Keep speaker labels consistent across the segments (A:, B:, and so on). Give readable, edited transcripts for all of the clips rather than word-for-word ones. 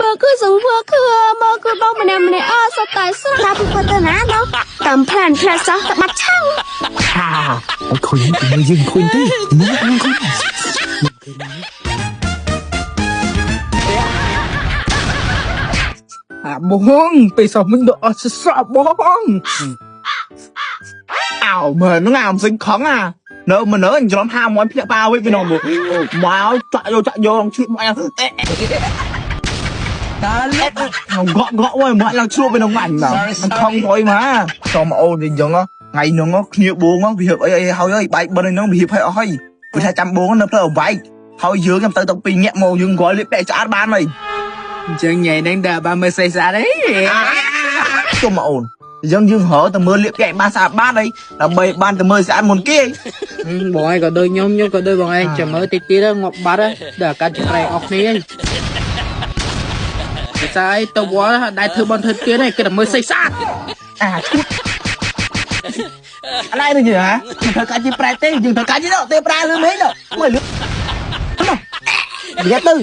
A: បើគឺសង្វើខឿមកគឺបងម្នាក់ម្នាក់អសតែស្រស់ដល់ពុទ្ធទៅណាដល់តាមផ្លានផ្លាសោះទៅបាត់ឆាំង
B: ហាអត់ឃើញយើងឃើញទេមើលឃើញ
C: អាបងពេលសោះមិញដកអត់សក់បង
D: អោមើលហ្នឹងអាមិនសិញខំអានៅមិននៅច្រំហាមាន់ភ្នាក់ប៉ាវិញពីនោះមកមកចាក់យកចាក់យកឆ្លៀតមកអេ
C: តាលេ
D: ងកក់កក់វិញមកឡើងឆ្លួពីនោះអញមកមិនខំអុយមកតមកអូនអញ្ចឹងថ្ងៃហ្នឹងគ្នាបងវាហៀបអីអីហើយអីបែកបិណ្ឌហ្នឹងវាហៀបហើយអស់ហើយវាថាចាំបងនៅផ្លូវបែកហើយយើងខ្ញុំទៅទៅពីរញាក់មកយើងគ្រាន់លៀបពាក់ស្អាតបានហើយ
C: អញ្ចឹងញ៉ៃហ្នឹងដើរបានមើលស្អីស្អាតអី
D: ជុំមកអូនអញ្ចឹងយើងរកទៅមើលលៀបពាក់បានស្អាតបានអីដើម្បីបានទៅមើលស្អាតមុនគេ
C: បងឯងក៏ដូចខ្ញុំខ្ញុំក៏ដូចបងឯងចាំមើលតិចទៀតងាប់បាត់ដល់កាត់ច្រែកអស់គ្នាឯងភាសាអីទៅវល់ដែរធ្វើបនធ្វើទៀតឯងគេតែមើលស្អីស្អាត
D: អាឈួតអឡៃនេះហ៎ត្រូវកាច់ជាប្រែទេយើងត្រូវកាច់ទេទេប្រែលឿនមេឃមើលលឿននិយាយទៅ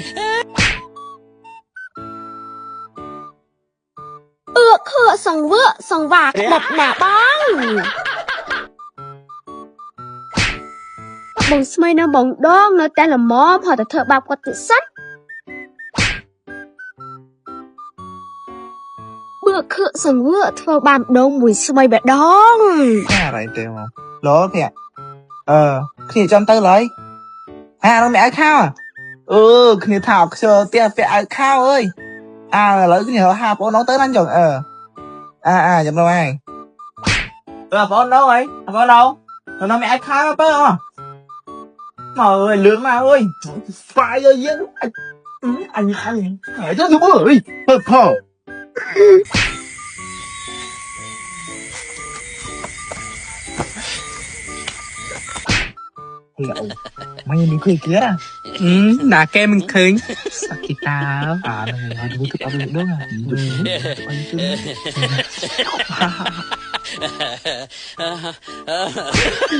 A: អឺខឺសង្វើសង្វាក្បត់ណាបងបងស្មីនៅបងដងនៅតែល្មមផតែធ្វើបាបគាត់ទៀតសិនបឺខឺសង្វើធ្វើបានម្ដងមួយស្មីបដង
D: អារ៉ៃទេមកលោគ្នាអឺគ្នាចាំទៅឡើយអានោះមិនឲ្យខោអឺគ្នាថាខ្ជិលផ្ទះពាក់ឲ្យខោអើយអាឥឡូវគ្នាហាបងអូនទៅណាចុងអឺអាអាចាំដល់ហើយអឺបងអូននៅហើយបងអូននៅនៅមិនឲ្យខោបើអមកអើយលឿនមកអើយស្វាយអើយយើងអញអញអញទៅទៅអើយបើផោ មិនមានឃើញគេណា
C: ណាគេមិនឃើញសគីតា
D: អាហ្នឹងហើយមួយទឹកអត់លឿនដងអាអញជឿ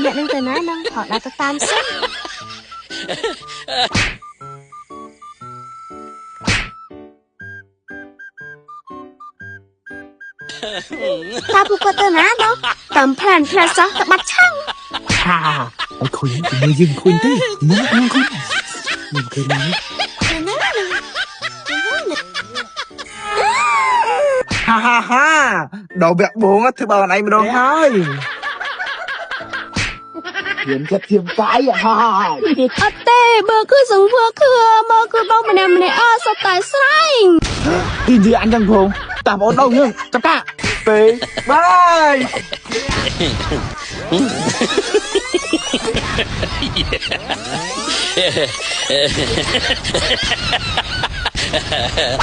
A: អ្នកនឹងទៅណានឹងថតដល់ទៅតាមសិន តាពួកគាត់ទៅណាដល់តាមផ្លានផ្លាសោះទៅបាត់ឆាំង
B: ហាអត់ឃើញយើងឃើញទេមើលឃើញមិនឃើញ
A: ណាណា
D: ហាហាហាដល់វគ្គបងធ្វើបើអញម្ដងហើយធៀមចិត្តធៀមកាយហា
A: អត់ទេបើគឺសង្វើខឿមកគឺបងម្នាក់ម្នាក់អសតែស្រែង
D: ទីនិយាយអញចឹងផងតាមអូនដល់យើងចាប់កាពេបាយ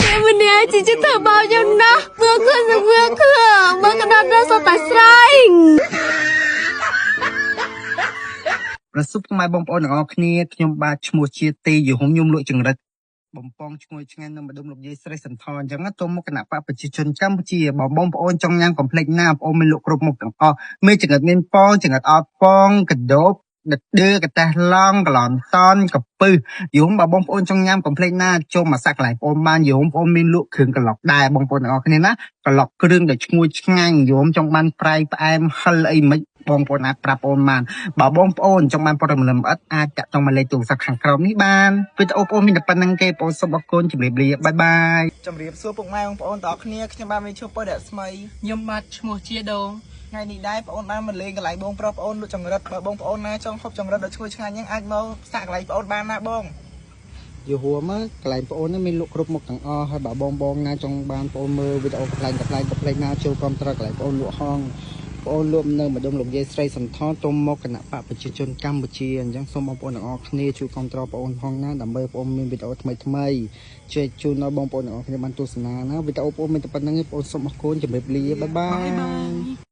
A: គេម្នាក់ជីជិធ្វើបោខ្ញុំណាស់មើលគឺសង្វើខឿមើលកណ្ដាលដល់សតែស្រែង
E: ប្រសុបខ្មែរបងប្អូនទាំងអស់គ្នាខ្ញុំបាទឈ្មោះជាទីយហុំខ្ញុំលក់ចង្រិតបំពងឈ្ងុយឆ្ងាញ់នៅម្ដុំលោកយាយស្រីសន្ធរអញ្ចឹងណាទៅមុខគណៈបកប្រជាជនកម្ពុជាបើបងប្អូនចង់ញ៉ាំកុំភ្លេចណាបងប្អូនមានលក់គ្រប់មុខទាំងអស់មានចង្រិតមានពងចង្រិតអត់ពងកដោបដដឺកតេះឡង់កឡនតនកពឹសយងបើបងប្អូនចង់ញ៉ាំកុំភ្លេចណាចូលមកសាក់កន្លែងបងប្អូនបានយងបងប្អូនមានលក់គ្រឿងក្លុកដែរបងប្អូនទាំងអស់គ្នាណាក្លុកគ្រឿងដែលឈ្ងុយឆ្ងាញ់យងចង់បានប្រៃផ្អែមហឹលអីមិនបងប្អូនអាចប្រាប់បងប្អូនបាន បើបងប្អូនចង់បានព័ត៌មានលម្អិតអាចតាក់ទងមកលេខទូរស័ព្ទខាងក្រោមនេះបានវីដេអូបងប្អូនមានតែប៉ុណ្្នឹងទេបងប្អូនសូមអរគុណជម្រាបលាបាយបាយ
D: ជំរាបសួរពុកម៉ែបងប្អូនទាំងអស់គ្នាខ្ញុំបាទមានឈ្មោះពៅរស្មី
C: ខ្ញុំបាទឈ្មោះជាដង
D: ថ្ងៃនេះដែរបងប្អូនបានមកលេងកន្លែងបងប្រុសបងប្អូនលក់ចង្រិតបើបងប្អូនណាចង់ហូបចង្រិតដ៏ឈ្ងុយឆ្ងាញ់ហ្នឹងអាចមកសាកកន្លែងបងប្អូនបានណាបង
E: យូហួមកន្លែងបងប្អូនហ្នឹងមានលក់គ្រប់មុខទាំងអស់ហើយបើបងបងណាចង់បានបងប្អូនមើលវីដេអូកន្លែងកន្លែងកន្លែងណាចូលគ្រប់ត្រកន្លែងបងប្អូនលក់ហងបងប្អូនលក់នៅម្ដុំលោកយាយស្រីសន្ធរទុំមកគណៈបកប្រជាជនកម្ពុជាអញ្ចឹងសូមបងប្អូនទាំងអស់គ្នាជួយគ្រប់គ្រងបងប្អូនផងណាដើម្បីបងប្អូនមានវីដេអូថ្មីថ្មីជួយជូនដល់បងប្អូនទាំងអស់គ្នាបានទស្សនាណាវីដេអូបងប្អូនមានតែប៉ុណ្្នឹងទេបងប្អូនសូមអរគុណជម្រាបលាបាយបាយ។